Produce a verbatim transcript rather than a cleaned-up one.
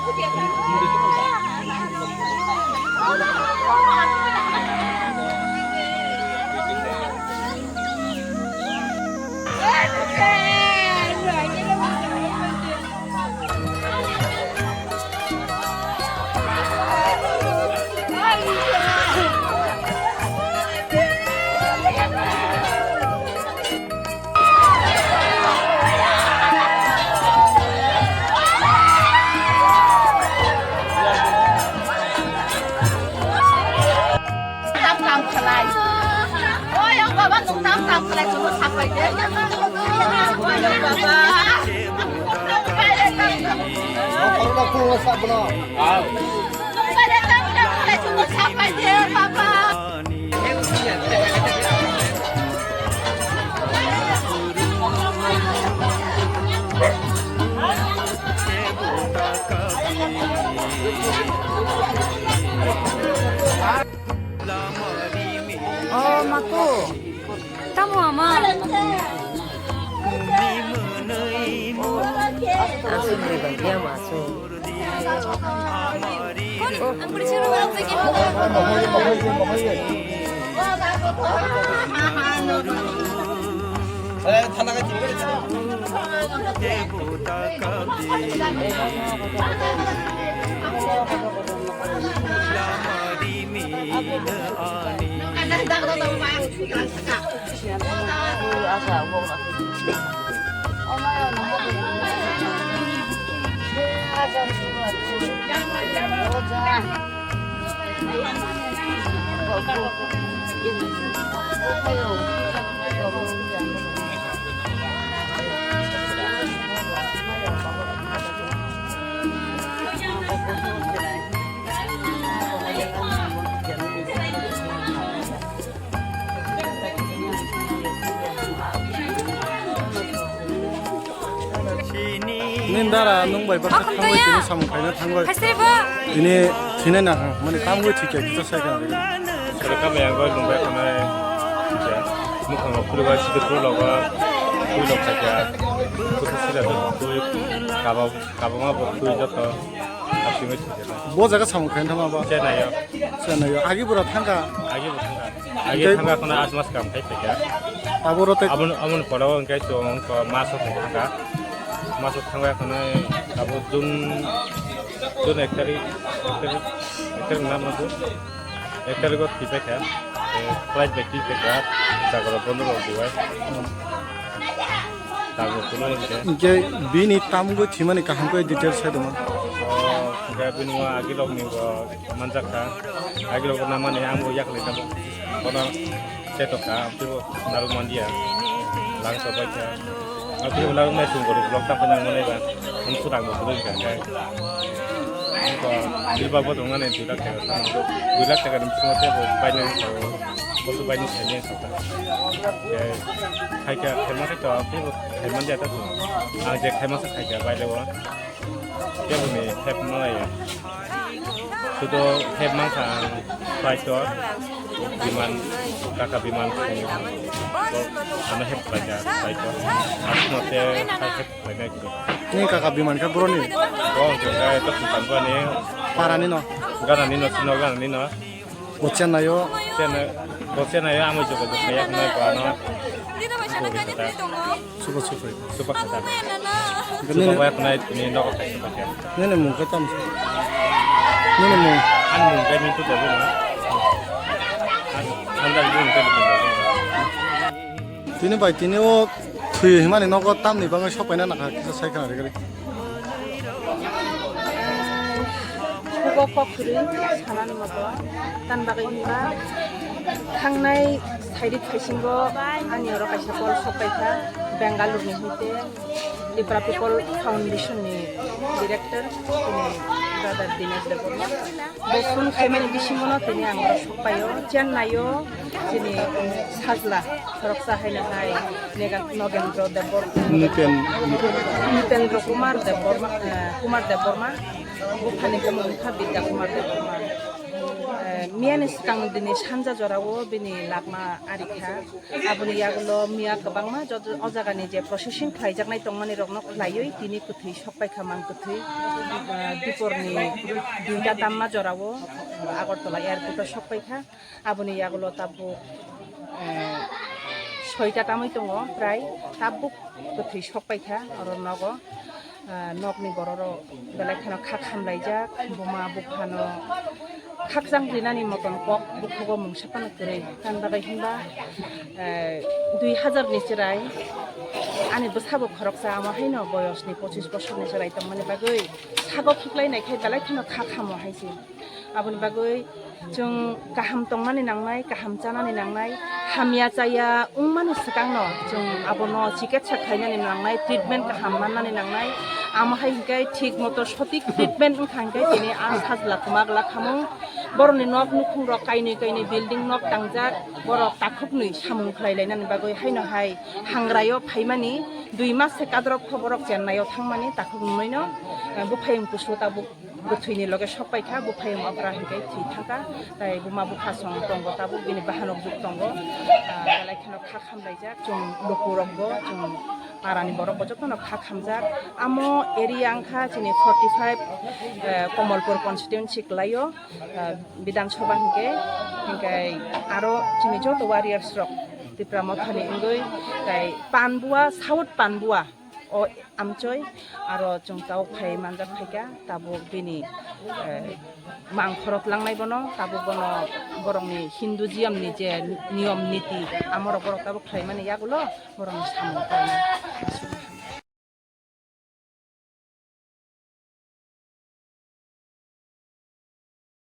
Tam tam khlai. Oi, ang baba, nwng tam tam khlai, chwngno sapai de. Oi, ang baba. Nwng bai de tam tam khlai, chwngno sapai de, baba. Oh, mako. Tamo ama. Aswk ni bai ya maso. Nini dara nwng bai baksa thangwi tini samung khaina thangwi. Tini thinai na mani tamgwi thikya kisa sai kha. Sero kama yang goi nwng bai khanai. Mukhang rok phuru bai sida phuru logo. Twi lok khaikha. Kusa sida twi kaba kaba ma bo twi joto. Asingwi thikya. Bo jaga samung khaina thangma ba. Chennai yo. Chennai yo. Agi bura thangka. Agi bo thangka. Agi thangka khuna ach mas kam khai thikya. Abo rote. Abon abon pora hwnkhe chwng ko maso thangka. Maso thangka khuna abo June June ek tarik ek tarik ek tarik na maso. Ek tarik o thiphaikha, eh, flight bai thiphaikha, jaga rok bondo rok duai. Tabuk kuno hinkhe. Hinkhe bini tamgwi thimani kaham khe details sai tongma. O, hinkhe bini o agi rok ni bo manjak kha. Agi rok bo namani ang bo yaklai tabuk. Bono chetok kha, ang twibo narwk manliya. Lang sobaikha. Ang twibo narwk nai sung gori vlog ta phai nang manai ba. Ang swrang bo kwrwi kha khe. Ang ko bill ba bo tongmani dui lakh taka tamo. Dui lakh taka ni bisingo tei bo bainani sao. Bo se bainani saini ang sakha. Khe khaikha, khaima khe to, ang twibo khaiman dia ta tong. Ang je khaima se khaikha bailego. Keboni help manlaiya. Sudo help mankha ang flight o, biman, kaka biman, ano help khlaikha flight o. Aswkno tei help khlainai khe. Nini kaka biman khe boroni? Bo hwnkhe khe to Sultan Bani. Parani no? Ganani no, sino ganani no. Bo Chennai o. Chennai, bo Chennai o amoi jogo jogo ya khna ko ano. Bo khe ta. Subo subo. Subo khe ta. Nini, subo ya khna ni nogo khai subo khe. Nini mung khe tam. Nini mung. Ani mung khe Mintu Debbarma. Ani, ani mung khe Mintu Debbarma. Tini bai tini o thwi hwnmani nogo tamni bagwi sok paina nangkha kisa sai khna rwgwi. Hugo kok kwrwi sanani moto tan bagwi hwnba thangnai sairik phaisingo ani oro kaisa call sok paikha Bengaluru ni hwnkhe Tipra People Foundation ni director tini brother Dinesh Debbarma. Bo phone khaimani bisingono tini ang oro sokpaio, Chennai o chini sajla khoroksa haino hai Nega-, Nogendro Debbarma, Nipen. Nipendra Kumar Debbarma, eh, Kumar Debbarma, buphani bumung wngkha Bidya Kumar Debbarma. Eh, Miyani swkang dini sanja jorao bini lakma ari kha. Aboni yagulo miya kwbangma jot-, o jagani je processing khlaijaknai tongmani rokno khlaiwi tini kwthwi sok paikha mang kwthwi, ah, diporni duita tamma jorao Agartala airport o sok paikha. Aboni yagulo tabuk, eh, soita tamwi tongo, prai tabuk kwthwi sok paikha oro nogo. Ah, nokni bororok belai kheno kha khamlaijak, buma buphano khakchang rinani moton kok bukhugo mungsa phano kwrwi. Tamni bagwi hinba, eh, dui hazar ni chwrai ani bwsabo khoroksa, amo haino boyosni pochis bosorni chwrai tongmani bagwi sago khiklai nai khe belai kheno kha khamo hai se. Aboni bagwi chwng kaham tongmani nangnai, kaham chanani nangnai, hamya chaya wngmani swkangno chwng abono chikitsa khlainani nangnai, treatment kaham mannani nangnai. Amo hai hwnkhe thik moto sotik treatment wngkha hwnkhe tini a sajla kwma glak khamung. Borokni nok nukhungrok kainwi kainwi building nok tangjak, borok takhuknwi samung khlai lainani bagwi haino hai hangraio phaimani, dui mas se kadrop kho borok Chennai o thangmani takhuk nungwi no, eh, buphayung kusu tabuk bwthwini loge sok paikha, buphayung okra hinkhe thwi thangkha, tai buma bupha song tongo, tabuk bini bahanok juk tongo. Ah, belai kheno kha khamlaijak, chwng lukurokbo, chwng parani borokbo jotono kha khamjak. Amo area wngkha chini forty five, eh, Komolpur constituency kwlaio, eh, Bidhan Sabha hinkhe, hinkhe aro chini joto warriors rok Tipra Mothani wngwi, tai Panbua, South Panbua o amchoi, aro chwng tabuk phai manjak phaikha, tabuk bini, eh, mang khorok langnai bono, tabuk bono borokni Hinduism ni je niyom niti, amorok borok tabuk khlaimani yagulo borokni samung khlainai.